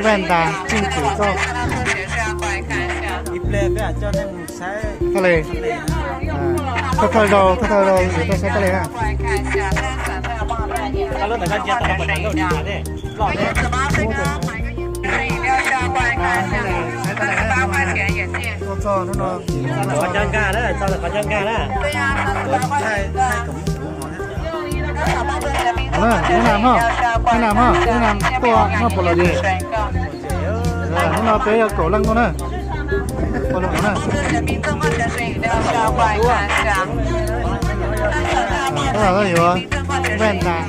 Vaj ntas tseem tsum txoj. Ib pliag peb coj nej mus saib txoj li. Thawj thawj zaug, thawj thawj zaug yus tuaj saib txoj li na. Tuaj txog hnub no, qhov cov nkag na, txog qhov cov nkag na. Hnub no, hnub no tuaj noj puas los yus. Hnub no peb yog kaum leej tuaj na. Kaum leej na. Yuav vaj ntas.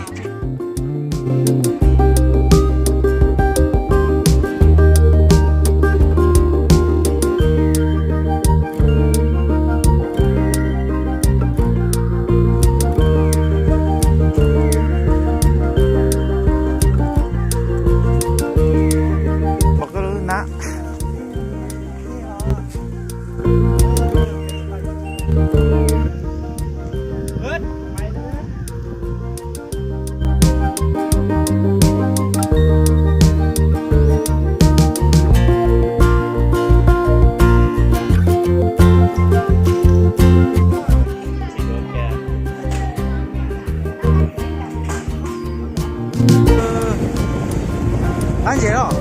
Qab ntses los,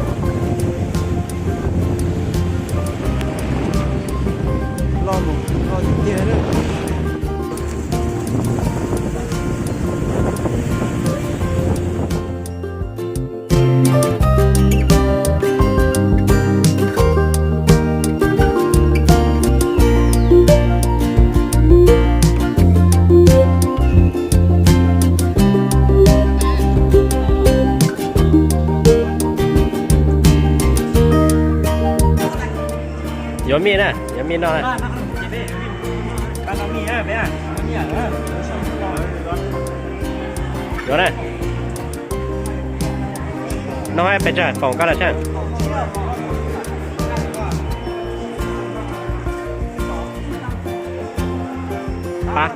los mus los tiag tiag. Yuav mij na, yuav mij noj na. Yuav na. Noj pes tsawg, foom koj los tsawg. Pab.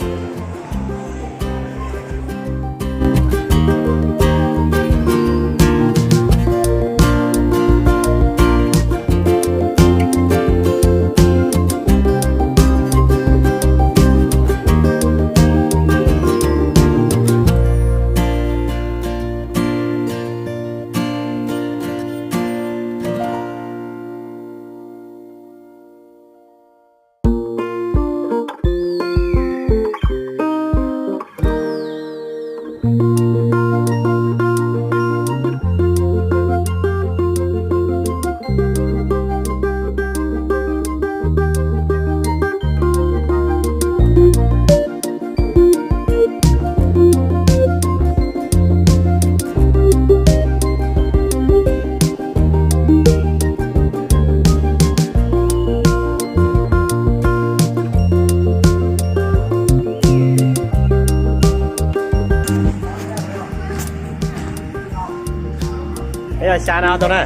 Peb yog xya no tau na.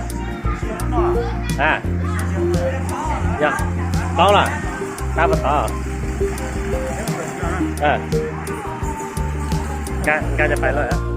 Yog, plaub los, tab puas tod. Nkag cov pais los.